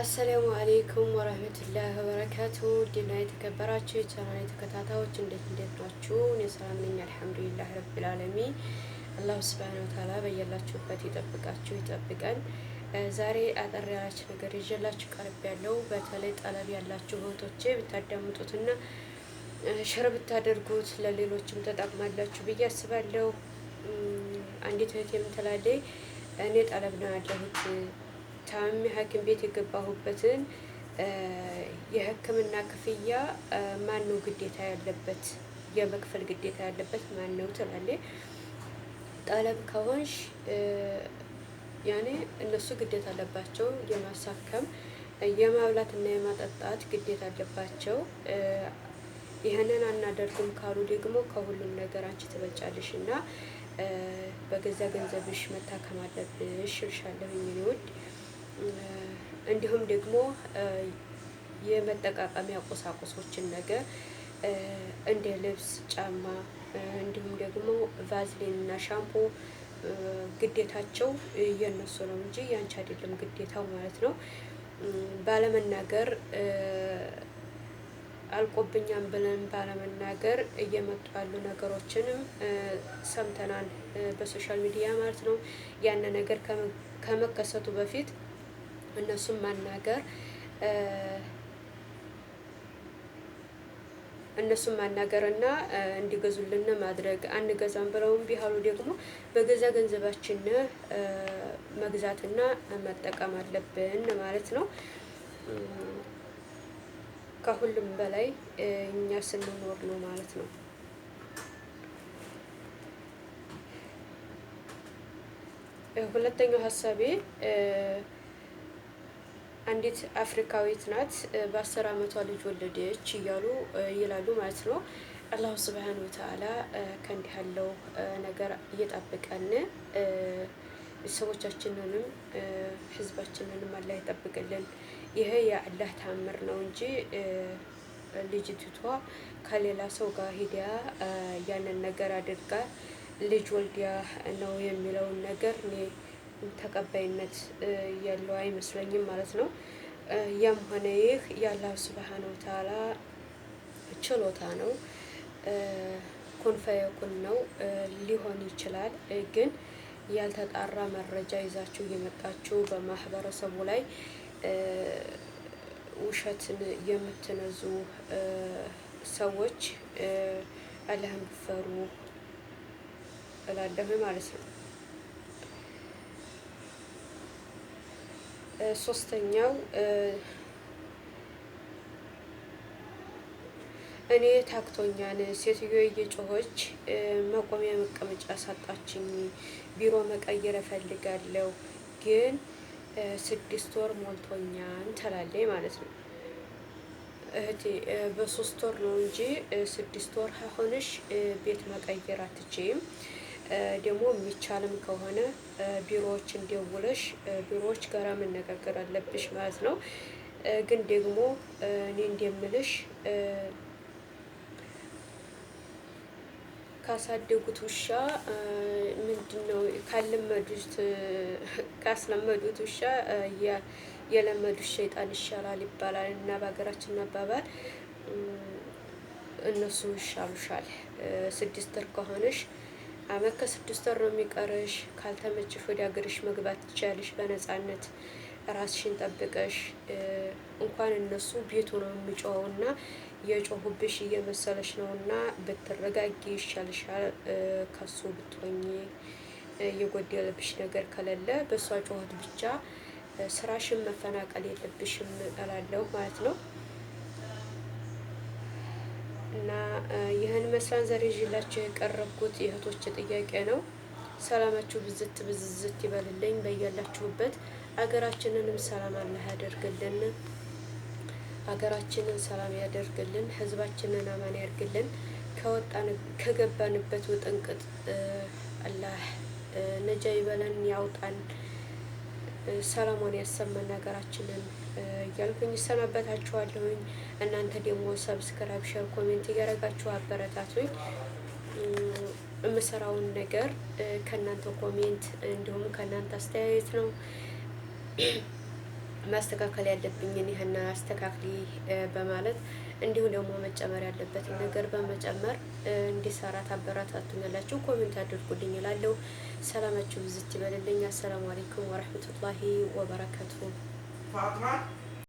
السلام عليكم ورحمة الله وبركاته። ድና የተከበራችሁ የቻናሌ ተከታታዮች እንዴት እንዴት ናችሁ? እኔ ሰላም ነኝ፣ الحمد لله رب العالمين። الله سبحانه وتعالى በያላችሁበት ይጠብቃችሁ ይጠብቀን። ዛሬ አጠር ያለች ነገር ይዤላችሁ ቀርቤያለሁ በተለይ طلب ያላችሁ እህቶቼ ብታዳምጡትና share ብታደርጉት ለሌሎችም ተጠቅማላችሁ ብዬ አስባለሁ። አንዲት እህት የምትላለች እኔ طلب ነው ያለሁት፣ ታምሜ ሐኪም ቤት የገባሁበትን የሕክምና ክፍያ ማን ነው ግዴታ ያለበት፣ የመክፈል ግዴታ ያለበት ማን ነው ትላለች። طلب ከሆንሽ ያኔ እነሱ ግዴታ አለባቸው የማሳከም፣ የማብላትና የማጠጣት ግዴታ አለባቸው። ይህንን አናደርግም ካሉ ደግሞ ከሁሉም ነገር አንቺ ትበልጫለሽ እና በገዛ ገንዘብሽ መታከም አለብሽ እልሻለሁኝ የኔ ውድ። እንዲሁም ደግሞ የመጠቃቀሚያ ቁሳቁሶችን ነገር እንደ ልብስ፣ ጫማ እንዲሁም ደግሞ ቫዝሊን እና ሻምፖ ግዴታቸው የነሱ ነው እንጂ ያንቺ አይደለም ግዴታው ማለት ነው። ባለመናገር፣ አልቆብኛም ብለን ባለመናገር እየመጡ ያሉ ነገሮችንም ሰምተናል በ social media ማለት ነው። ያን ነገር ከመከሰቱ በፊት እነሱን ማናገር እና እንዲገዙልን ማድረግ፣ አንገዛም ብለውም ቢሃሉ ደግሞ በገዛ ገንዘባችን መግዛትና መጠቀም አለብን ማለት ነው። ከሁሉም በላይ እኛ ስንኖር ነው ማለት ነው። ሁለተኛው ሀሳቤ አንዲት አፍሪካዊት ናት፣ በ10 አመቷ ልጅ ወለደች እያሉ ይላሉ ማለት ነው። الله سبحانه وتعالى ከእንዲህ ያለው ነገር እየጠብቀን፣ ቤተሰቦቻችንንም ህዝባችንንም አላህ ይጠብቅልን። ይሄ የአላህ ታምር ነው እንጂ ልጅቷ ከሌላ ሰው ጋር ሂዳ ያንን ነገር አድርጋ ልጅ ወልዲያ ነው የሚለውን ነገር እኔ ተቀባይነት ያለው አይመስለኝም ማለት ነው። ያም ሆነ ይህ የአላህ سبحانه وتعالى ችሎታ ነው። كن فيكون ነው፣ ሊሆን ይችላል። ግን ያልተጣራ መረጃ ይዛችሁ እየመጣችሁ በማህበረሰቡ ላይ ውሸትን የምትነዙ ሰዎች አላህን ብትፈሩ እላለሁ ማለት ነው። ሶስተኛው እኔ ታክቶኛል፣ ሴትዮ እየጮኸች መቆሚያ መቀመጫ ሳጣችኝ፣ ቢሮ መቀየር እፈልጋለሁ ግን 6 ወር ሞልቶኛል ትላለች ማለት ነው። እህቴ፣ በ3 ወር ነው እንጂ 6 ወር ሆነሽ ቤት መቀየር አትችይም። ደግሞ የሚቻልም ከሆነ ቢሮዎች እንደውለሽ ቢሮዎች ጋራ መነጋገር አለብሽ ማለት ነው። ግን ደግሞ እኔ እንደምልሽ ካሳደጉት ውሻ ምንድነው ካለመዱት ካስለመዱት ውሻ የለመዱት ሸይጣን ይሻላል ይባላል እና በሀገራችን አባባል እነሱ ይሻሉሻል። 6 ወር ከሆነሽ አመት ከ6 ወር ነው የሚቀርሽ። ካልተመቸሽ ወደ ሀገርሽ መግባት ትችያለሽ በነጻነት ራስሽን ጠብቀሽ። እንኳን እነሱ ቤቱ ነው የሚጮኸውና የጮሁብሽ እየመሰለሽ ነውና ብትረጋጊ ይሻልሻል። ከሱ ብትሆኚ የጎደለብሽ ነገር ከሌለ በእሷ ጩኸት ብቻ ስራሽን መፈናቀል የለብሽም እላለሁ ማለት ነው። እና ይህን መስላን ዛሬ ይዤላችሁ የቀረብኩት የእህቶች ጥያቄ ነው። ሰላማችሁ ብዝት ብዝዝት ይበልልኝ በያላችሁበት። አገራችንንም ሰላም አላህ ያደርግልን። ሀገራችንን ሰላም ያደርግልን። ህዝባችንን አማን ያደርግልን። ከወጣን ከገባንበት ውጥንቅጥ አላህ ነጃ ይበለን፣ ያውጣን፣ ሰላሟን ያሰማን ሀገራችንን እያልኩኝ እሰናበታችኋለሁኝ። እናንተ ደግሞ subscribe፣ share፣ comment እያደረጋችሁ አበረታቱኝ። የምሰራውን ነገር ከእናንተ comment እንዲሁም ከእናንተ አስተያየት ነው። ማስተካከል ያለብኝን ይህን አስተካክሊ በማለት እንዲሁም ደግሞ መጨመር ያለበትን ነገር በመጨመር እንዲሰራ ታበረታቱኛላችሁ። Comment አድርጉልኝ እላለሁ። ሰላማችሁ ብዝት ይበልልኝ። السلام عليكم ورحمة الله وبركاته።